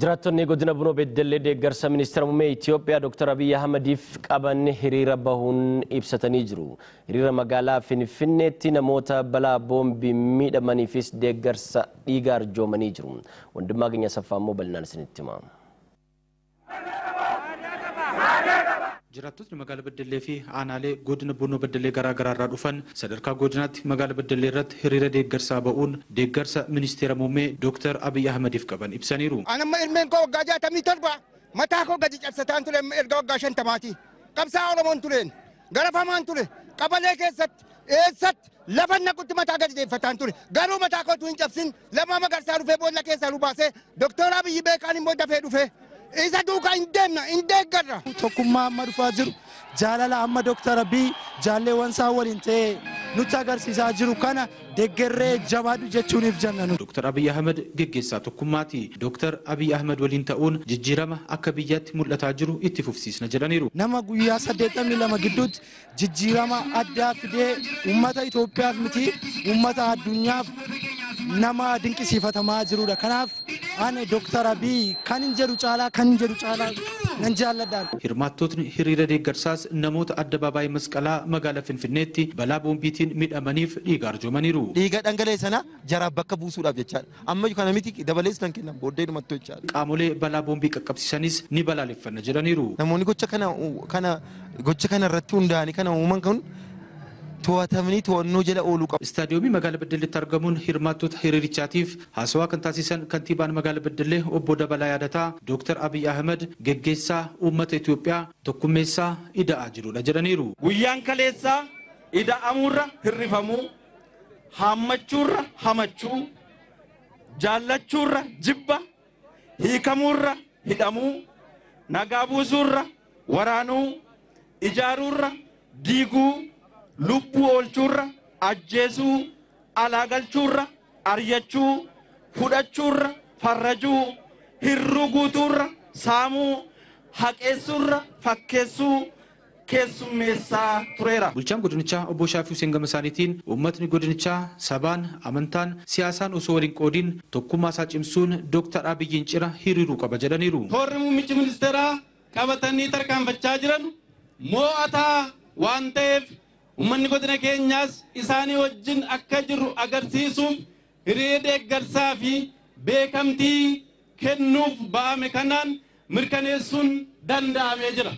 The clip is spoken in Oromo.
Jiraattonni godina Bunoo Beddellee deeggarsa ministeera muummee Itoophiyaa Dr. Abiyyi Ahmadiif qaban hiriira bahuun ibsatanii jiru. Hiriira magaalaa Finfinneetti namoota balaa boombii miidhamaniifis deeggarsa dhiigaa arjoomanii jiru. Wandimmaa Saffaa immoo bal'inaan isinitti hima. Jiraattotni magaalaa Beddellee fi aanaalee godina Bunoo Beddellee garaa garaa irraa dhufan sadarkaa godinaatti magaalaa Beddellee irratti hiriira deeggarsaa ba'uun deeggarsa ministeera muummee Dr. Abiyyi Ahmadiif qaban ibsaniiru. Ani amma ilmeen koo waggaa 67 mataa koo gadi cabsataan ture erga waggaa 50maati. Qabsaa Oromoon tureen garafamaan ture qabalee keessatti eessatti lafa naqutti mataa gadi deeffataan ture garuu mataa kootu hin cabsin lama magarsaa dhufee boolla keessaa nu baasee Dr. Abiyyi beekaan immoo dafee dhufee. Isa duukaa hin deemna hin deeggarra. Tokkummaa amma dhufaa jiru jaalala amma Dr. Abiy jaalleewwan isaa waliin ta'ee nutti agarsiisaa jiru kana deeggarree jabaadhu jechuuniif jenna nu. Dr. Abiy Ahmed geggeessaa tokkummaati. Dr. Abiy Ahmed waliin ta'uun jijjiirama akka biyyaatti mul'ataa jiru itti fufsiisna jedhaniiru. Nama guyyaa 82 gidduutti jijjiirama addaa fidee uummata Itoophiyaaf miti uummata addunyaaf nama dinqisiifatamaa jirudha. Kanaaf ani Dr. Abiy kan hin jedhu caalaa kan hin jedhu caalaa nan jaalladhaan. Hirmaattotni hiriira deeggarsaas namoota addabaabaayii masqalaa magaalaa Finfinneetti balaa boombiitiin miidhamaniif dhiiga arjoomaniiru. Dhiiga dhangala'e sana jaraaf bakka buusuudhaaf jechaadha. Amma kana miti dabalees nan kennan booddee dhumattu jechaadha. Qaamolee balaa boombii qaqqabsiisanis ni balaaleffanna jedhaniiru. Namoonni gocha kana irratti hundaa'anii kana uuman kun to'atamanii to'annoo jala ooluu qabu. Istaadiyoomii magaalaa Beddelleetti argamuun hirmaattota hiriirichaatiif haasawaa kan taasisan kantiibaan magaalaa Beddellee obbo Dabalaa Yaadataa Dr. Abiy Ahmed geggeessaa uummata Itoophiyaa tokkummeessaa ida'aa jirudha jedhaniiru. Guyyaan kaleessaa ida'amuurra hirrifamuu, haammachuurra hamachuu, jaallachuurra jibba, hiikamuurra hidhamuu, nagaa buusuurra waraanuu, ijaaruurra diiguu, lubbuu oolchuurra ajjeesuu, alaa galchuurra aryachuu, fudhachuurra farrajuu, hirruu guutuurra saamuu, haqeessuurra fakkeessuu keessummeessaa tureera. Bulchaan godinichaa obbo Shaafii Hussein gama isaaniitiin uummatni godinichaa sabaan, amantaan, siyaasaan osoo waliin qoodiin tokkummaa isaa cimsuun Dr. Abiyyiin cina hiriiruu qaba jedhaniiru. Toorri muummichi ministeeraa qabatanii tarkaanfachaa jiran moo'ataa waan ta'eef uummanni godina keenyaas isaanii wajjin akka jiru agarsiisuuf hiriira deeggarsaa fi beekamtii kennuuf ba'ame kanaan mirkaneessuun danda'amee jira.